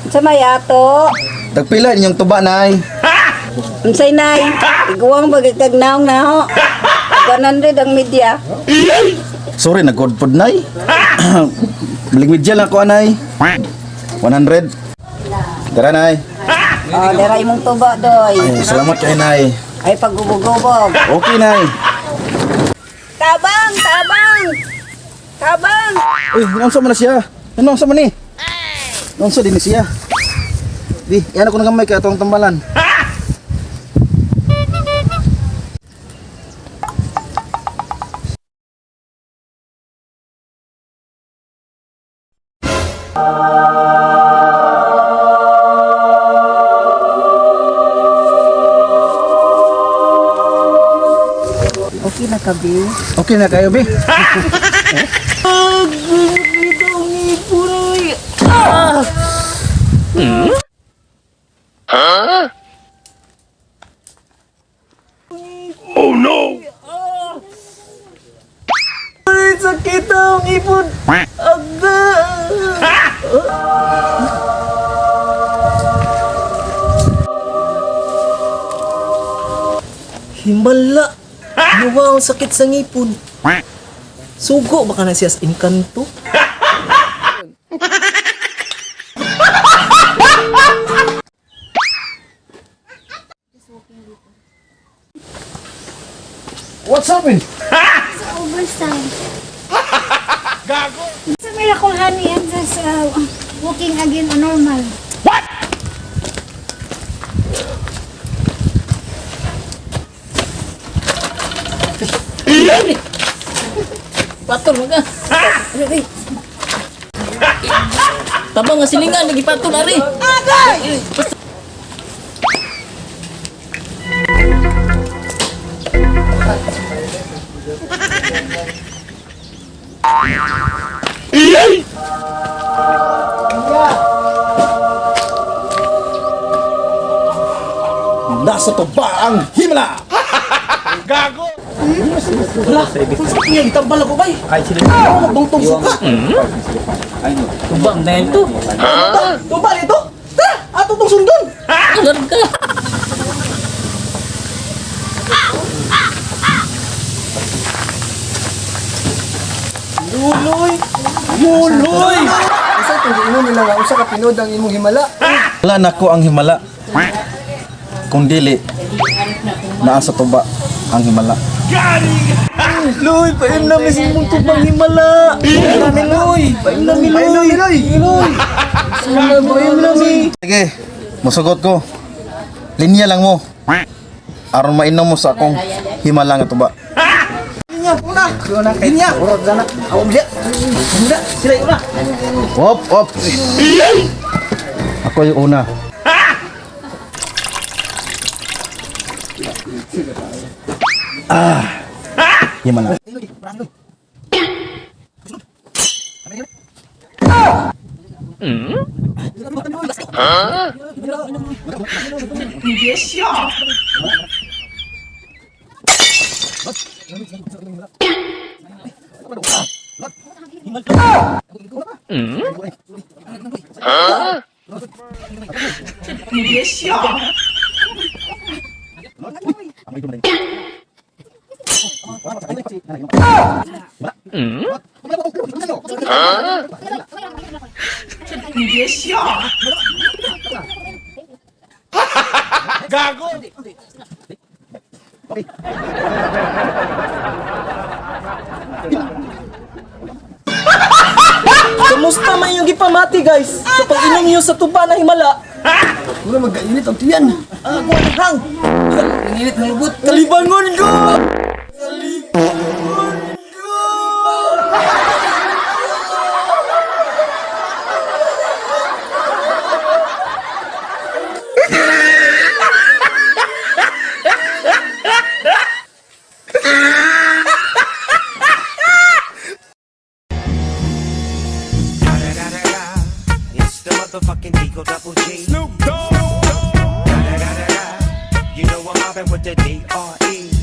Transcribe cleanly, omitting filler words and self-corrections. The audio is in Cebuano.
Sa may ato. Tagpila inyong tuba, Nay. Unsay, Nay? Iguang bagay kag naong naho. 100 ang media. Sorry, nag-good pod, Nay. Balig media lang ko, Nay. 100. Tara, Nay. Oh, dira imong tuba doy. Ay, salamat kay Nay. Ay pagubog-gubog. Okay, Nay. Tabang, tabang. Tabang. Uy, naunsa man na siya? Naunsa man ni? Naunsa din ni siya? Di, yan ako ng gamay kay atong tambalan. Okay na ka, Bi? Okay na kayo, bi. Ay, sakit ang ipon. Aga! Himala! Nuwa ang sakit sa ngipon. Sugo baka na siya sa engkanto. What's happened? Sa overtime. Gago! Sa miracle honey and just walking again a normal. Patol mo ka. Ari. Tabang nga silingan lagi patol ari. Agay! Nasa tuba ang himala! Wala! Kung sa niya, itambal ako bay! Ako magdungtong suka! Tubang na ito. Tuba dito! Tara! Ato tong sundon! Alam ka. Luloy! Luloy! Usa itong giingon nila nga usa ka pinod ang imong himala. Wala nako ang himala. Kung dili, naa sa tuba ang himala. Loy, paim na mi sa imong tubang himala! Paim na mi, Loy! Paim na mi, Loy! Loy! Paim na mi! Sige, musugot ko. Linya lang mo. Aron mainom mo sa akong himala nga tuba. Linya, una! Una, linya! Urot na! Ako biya! Una, sila yung una! Op, op. Ako yung una. Ah. Himala. Kamusta man yung gipamati, guys? Sa pag-inom niyo sa tuba na himala. Mura magkainit ang tiyan. Ah, kuha ng hang. Init ng lubot. Kalibangon ko! It's the motherfucking Eagle Double G. Snoop Dogg. Da, da, da, da, da. You know I'm mobbing with the D.R.E.